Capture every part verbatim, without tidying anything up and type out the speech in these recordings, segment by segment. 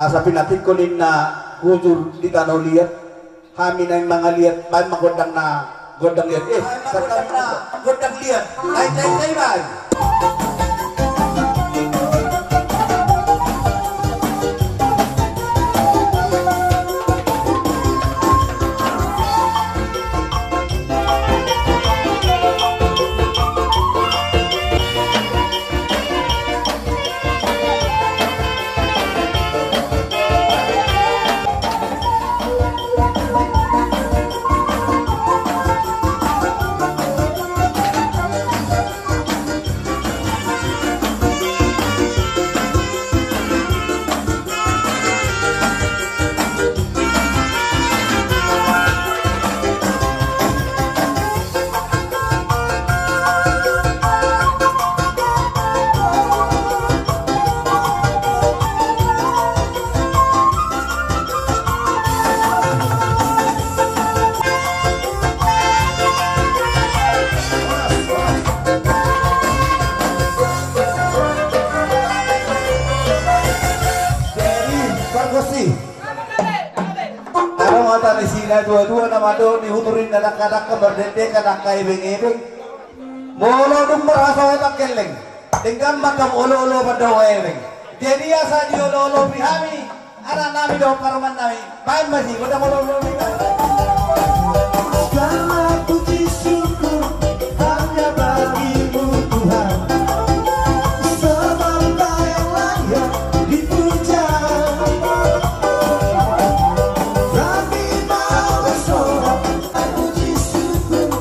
Asa pinantikkon ninna hujur di tano liat, hami naeng mangaliat, baen ma gondang na gondang liat. Eh, baen ma gondang na gondang liat. Ai, ai, ai, baen. Jadi, pargonsi. Adong hata ni si na tua-tua na mandok, ni huturin na dangka-dangka, mardendekan angka ebeng-ebeng. Molo dung marhasohotan gelleng, denggan ma tong olo-olo mandok ebeng. Jadi asa diolo-olo pe hami, anak nami dohot parumaen nami. Baen ma si, gondang olo-olo ni. Segala puji syukur hanya bagi-Mu, Tuhan. Sebab Engkau yang layak dipuja. Kami mau bersorak, puji syukur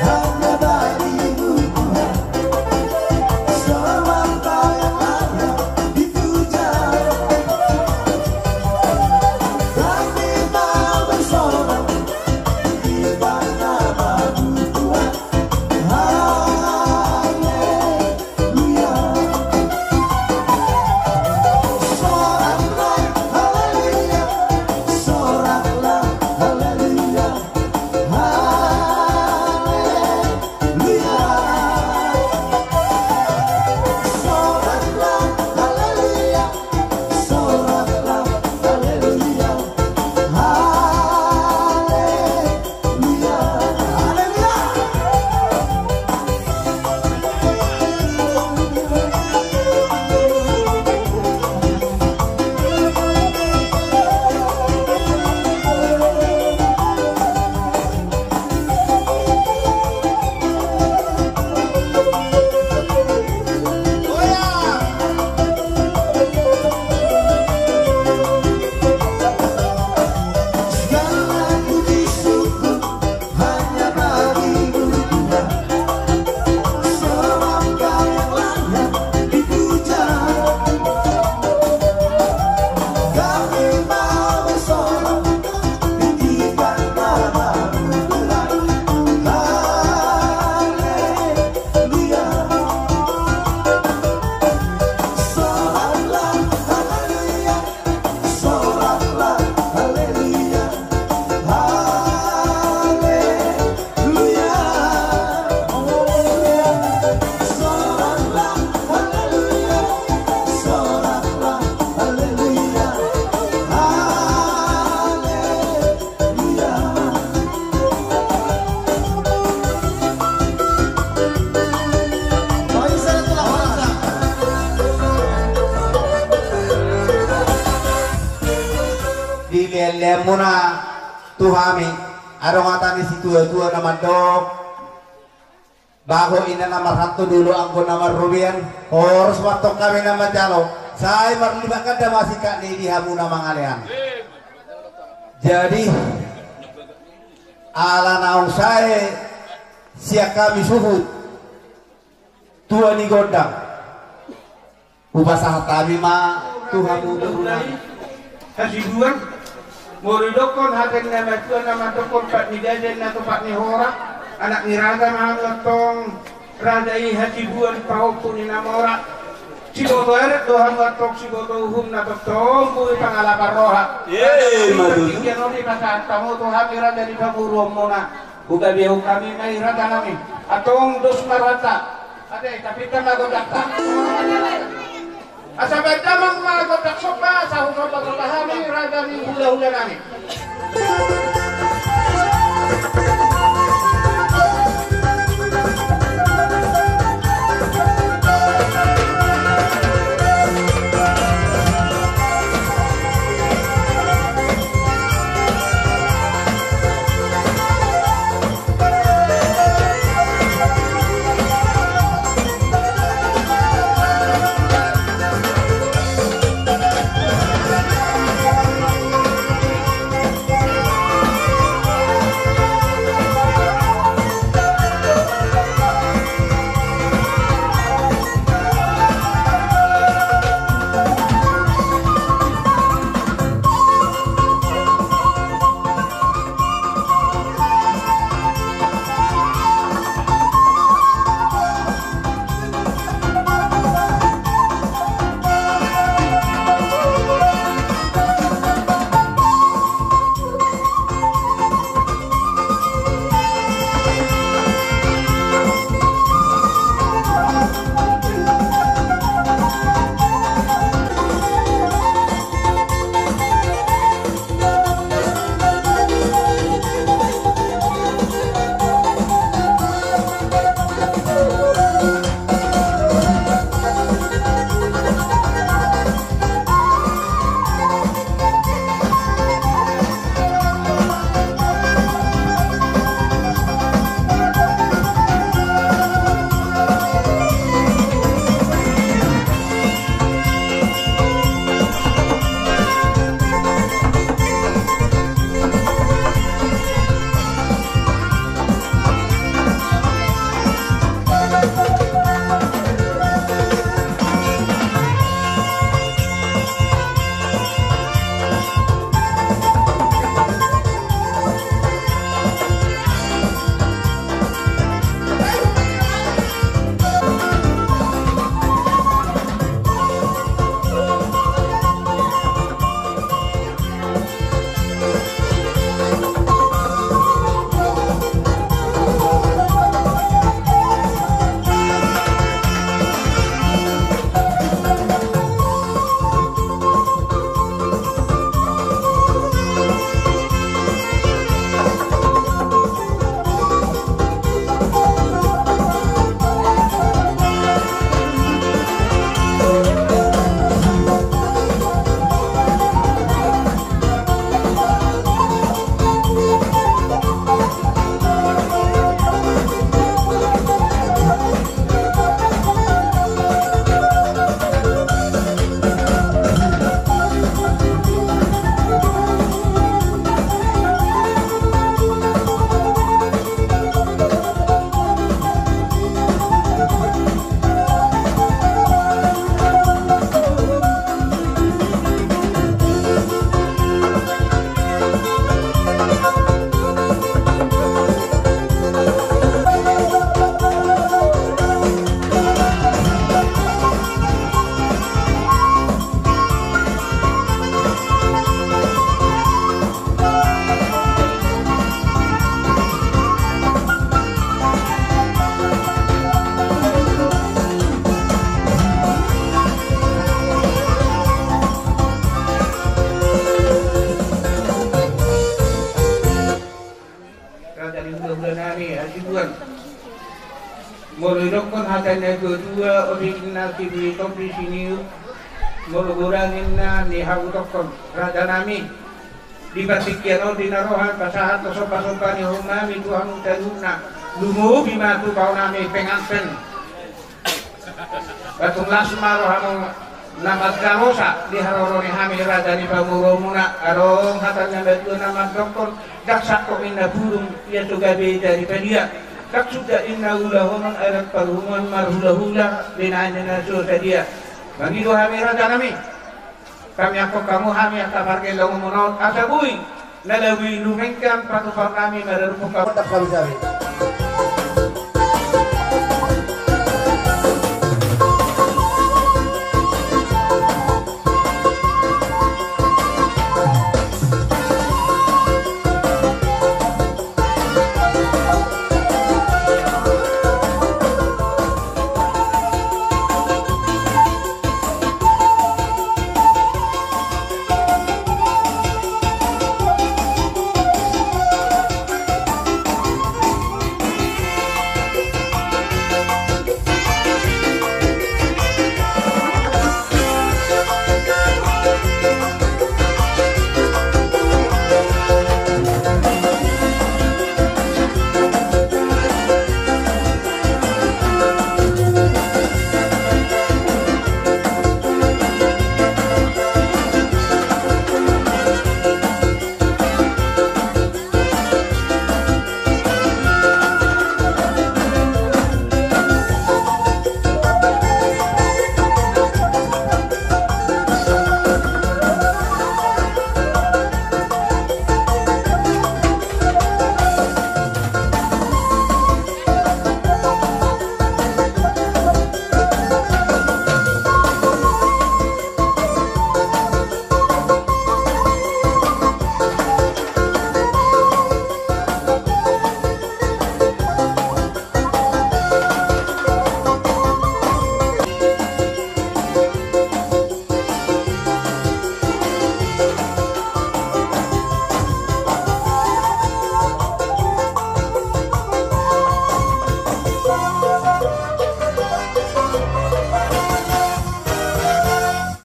hanya bagi-Mu, Tuhan. Sebab Engkau yang layak dipuja. Kami mau bersorak, pujikan nama-Mu, Tuhan. Haleluya. Soraklah, haleluya. Soraklah, haleluya. Haleluya. Soraklah, haleluya. Soraklah, haleluya. Haleluya. Dilehonmuna tu hami, adong hata ni situa-tua na mandok, bago ina na marhalto, dolo anggo na marrobean, horas ma antong hami na manjalo, sai marlipat ganda ma singkat ni di hamu na mangalean. Jadi, ala naung sae sian hami suhut tua ni gondang, hupasahat hami ma tu hamu boru nami. Hasibuan, molo didokkon hata ni na matua na mandokkon, pat ni gaja na tu pat ni hora, anak ni raja ma hamu antong. Raja i hasibuan pahompu ni na mora. Siboto adat do hamu antong, siboto uhum na tongtong boi pangalapan roha. Raja i ma tutu. Tingki on dipasahat hamu tu hami raja ni pamoruonmuna. Hugabehon hami ma i raja nami. Antong dos ma rohanta. Ate, tapinta ma gondangta. Asa baen damang ma gondang somba, asa husomba-somba. Raja ni hulahula nami. Raja ni hulahula nami, hasibuan. Molo idokkon hata ni natuatua, otik inna sibuiton di sini. Molo godang inna ni hamu tokkon, raja nami. Di partingkian on di na roha pasahat do somba-somba ni hamu nami tu hamu saluhutna. Lumobi ma tu paho nami penganten. Ba tung las ma rohamu na margalosa di haroro ni hami raja ni pamoruonmuna. Adong hata ni natuatua na mandokkon, ndang sangkop inna burung ia so gabe jadi padia. Ndang suda inna ulahonon adat parhumuan marhulahula, binahen ni na so sadia. Mangido hami raja nami. Kami angkon hamu hami angka pargellangonmuna on asa boi na laho i lumenggan patupaon nami maradophon hamu. Mantap kami sari.